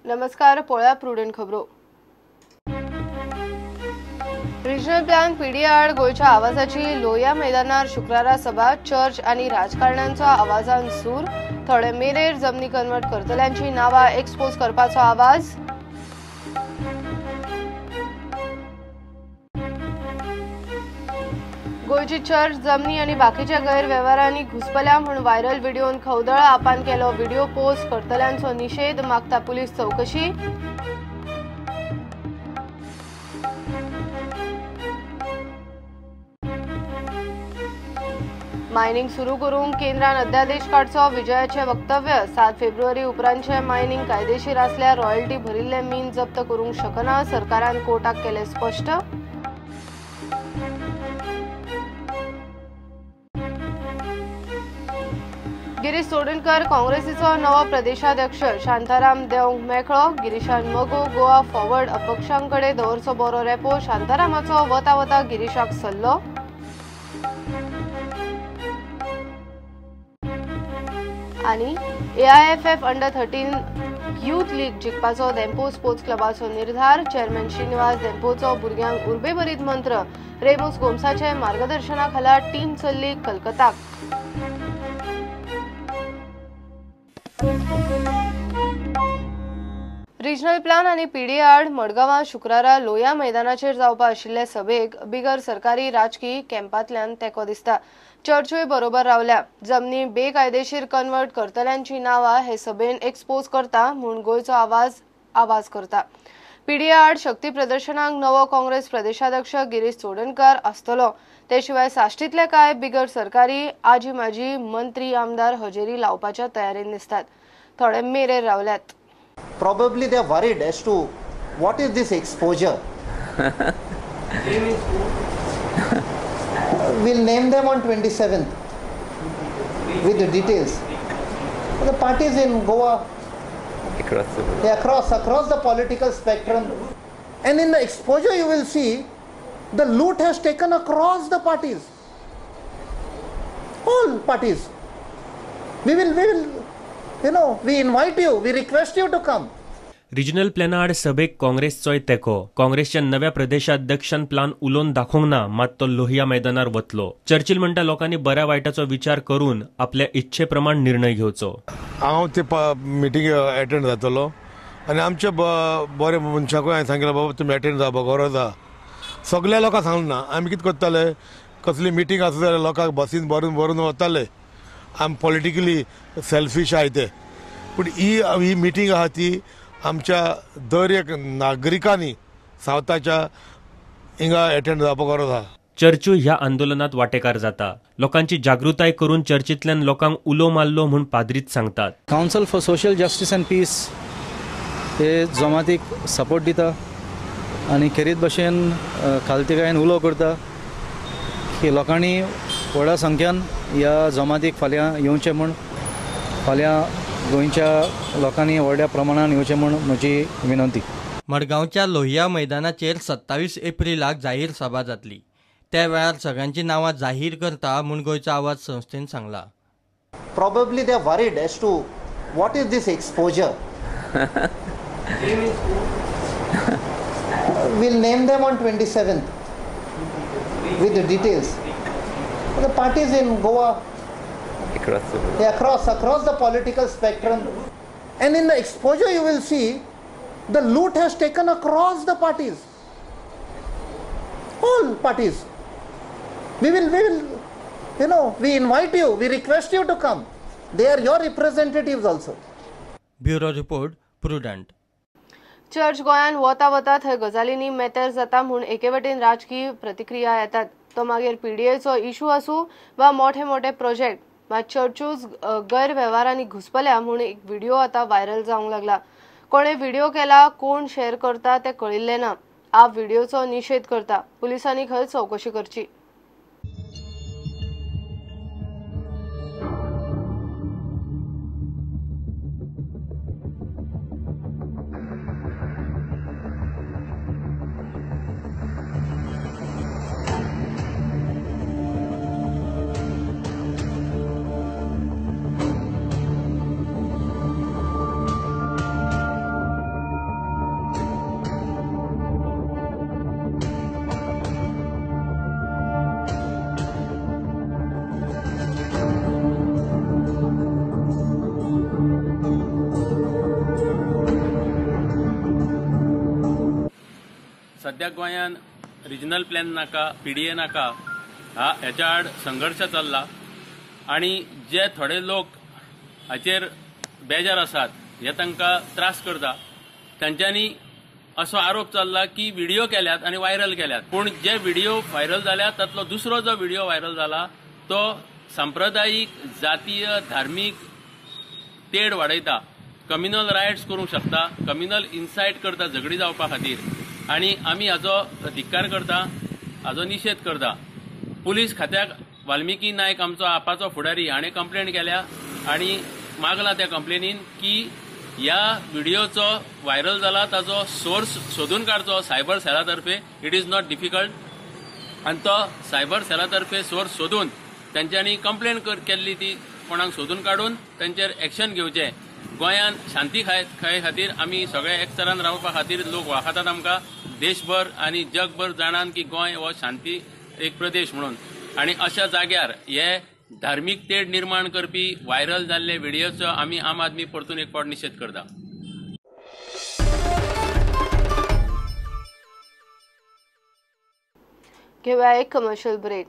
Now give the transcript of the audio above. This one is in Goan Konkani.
नमस्कार, पळया प्रुडंट खबरो. रिजनल प्लॅन पीडीए आड गोंयच्या आवाजाची लोहिया मैदानार शुक्रारा सभा. चर्च आनी राजकारण्यांचो आवाजान सूर. थोडे मेरेर जमनी कन्वर्ट करतल्यांची नांवां एक्सपोज करपाचो आवाज. गोंयची चर्च जमनी आनी बाकीच्या गैरवेव्हारांनी घुसपल्या म्हूण व्हायरल व्हिडिओन खवदळ. आपान केलो व्हिडिओ पोस्ट करतल्यांचो निशेध, मागता पुलीस चवकशी. मायनिंग सुरू करूंक केंद्रान अध्यादेश काडचो, विजयाचे वक्तव्य. 7 फेब्रुवारी उपरांतचे मायनिंग कायदेशीर आसल्यार रॉयल्टी भरिल्ले मीन जप्त करूंक शकना, सरकारान कोर्टाक केले स्पश्ट. गिरीश चोडणकर काँग्रेसीचो नवो प्रदेशाध्यक्ष. शांताराम देवंक मेकळो. गिरीशान मगो गोवा फॉरवर्ड अपक्षांकडे दवरचो बरो रेपो. शांतारामाचो वता वता गिरीशाक सल्लो. आनी AIFF under 13 youth league जिखपाचो धेंपो स्पोर्ट्स क्लबाचो निर्धार. चेअरमॅन श्रीनिवास धेंपोचो भुरग्यांक उर्बेभरीत मंत्र. रेमोस गोम्साचे मार्गदर्शना खाला टीम चल्ली कलकत्ताक. रिजनल प्लॅन आनी पीडीए आड मडगांवां शुक्रारा लोहिया मैदानाचेर जावपा आशिल्ले सभेक बिगर सरकारी राजकी कॅम्पांतल्यान तेंको दिसता. चर्चूय बरोबर रावल्या. जमनी बेकायदेशीर कन्वर्ट करतल्यांची नांवां हे सभेन एक्सपोज करता म्हूण गोंयचो आवाज आवाज करता. पीडीए आड शक्ती प्रदर्शनाक नवो काँग्रेस प्रदेशाध्यक्ष गिरीश चोडणकर आसतलो. ते शिवाय साश्टींतले कांय बिगर सरकारी आजी माजी मंत्री आमदार हजेरी लावपाच्या तयारेन दिसतात. थोडे मेरेर रावल्यात. Probably they are worried as to what is this exposure. We'll name them on 27th with the details. The parties in Goa, across the political spectrum, and in the exposure you will see the loot has taken across the parties, all parties. We will, you know, we invite you, we request you to come. Regional प्लॅना आड सभेक काँग्रेसचोय तेंको. काँग्रेसच्या नव्या प्रदेशाध्यक्षान प्लान उलोवन दाखोवंक ना, मात तो लोहिया मैदानार वतलो. चर्चिल म्हणटा लोकांनी बऱ्या वायटाचो विचार करून आपल्या इच्छे प्रमाण निर्णय घेवचो. हांव ते मिटींग एटेंड जातलो आनी आमच्या बरे मनशाकूय हांवें सांगलें, बाबा तुमी एटेंड जावपा गरज आसा. सगल्या लोकांक सांगलें ना. आमी कितें करताले, कसली मिटींग आसा जाल्यार लोकांक बसीन भरून भरून वताले. आमी पॉलिटिकली सेल्फीश आहाय ते. पूण ही मिटींग आहा ती आमच्या दर एक नागरिकांनी सावथाच्या हिंगा एटेंड जावपाक गरज आहा. चर्चूय ह्या आंदोलनात वाटेकार जाता. लोकांची जागृताय करून चर्चींतल्यान लोकांक उलो मारलो म्हूण पाद्रीच सांगतात. Council for social justice and peace हे जमातीक सपोर्ट दिता आनी खेरीत भशेन खालतीकायेन उलो करता की लोकांनी व्हडा संख्यान ह्या जमातीक फाल्यां येवचें म्हूण, फाल्यां गोंयच्या लोकांनी व्हडल्या प्रमाणान येवचें म्हूण म्हजी विनंती. मडगांवच्या लोहिया मैदानाचेर 27 एप्रिलाक जाहीर सभा जातली. त्या वेळार सगळ्यांची नांवां जाहीर करता म्हूण गोंयचो आवाज संस्थेन सांगला. Probably they are worried as to what is this exposure. We'll name them on 27th with the details. The parties in Goa, across the political spectrum, and in the exposure you will see the loot has taken across the parties, all parties. We will, you know, we invite you, we request you to come. They are your representatives also. Bureau report, Prudent. Church गोंयांत वता वता थंय गजालींनी मेतेर जाता म्हूण एके वटेन राजकीय प्रतिक्रिया येतात. तो मागीर पीडीएचो इशू आसूं वा मोठे मोठे प्रोजेक्ट, मात चर्चूच गैरवेव्हारांनी घुसपल्या म्हूण एक व्हिडिओ आतां व्हायरल जावंक लागला. कोणे व्हिडिओ केला, कोण शेअर करता तें कळिल्लें ना. आप व्हिडिओचो निशेध करता. पुलिसांनी खंय चवकशी करची. सद्या गोंयान रिजनल प्लॅन नाका, पीडीए नाका, हा हेच्या आड संघर्श चल्ला आनी जे थोडे लोक हाचेर बेजार आसात हे तांकां त्रास करता. तांच्यांनी असो आरोप चल्ला की व्हिडिओ केल्यात आनी व्हायरल केल्यात, पूण जे व्हिडिओ व्हायरल जाल्यात तातलो दुसरो जो व्हिडिओ व्हायरल जाला तो सांप्रदायीक, जातीय, धार्मीक तेड वाडयता, कम्युनल रायट्स करूंक शकता, कम्युनल इन्सायट करता झगडी जावपा खातीर आनी आमी हाचो धिक्कार करता, हाचो निशेध करता. पुलीस खात्याक वाल्मिकी नायक आमचो आपाचो फुडारी हाणें कंप्लेन केल्या आनी मागला त्या कंप्लेनीन की ह्या व्हिडिओचो व्हायरल जाला ताचो सोर्स सोदून काडचो सायबर सेला तर्फे. It is not difficult. आनी तो सायबर सेला तर्फे सोर्स सोदून तांच्यांनी कंप्लेन केल्ली ती कोणाक सोदून काडून तांचेर एक्शन घेवचें. गोंयांत शांती खाय खातीर आमी सगळे एकचारान रावपा खातीर लोक वळखतात आमकां देशभर आनी जगभर जाणान की गोंय हो शांती एक प्रदेश म्हणून, आनी अशा जाग्यार हे धार्मीक तेढ निर्माण करपी व्हायरल जाल्ले व्हिडिओचो आमी आम आदमी परतून एक फावट निशेध करता. घेवया एक कमर्शियल ब्रेक.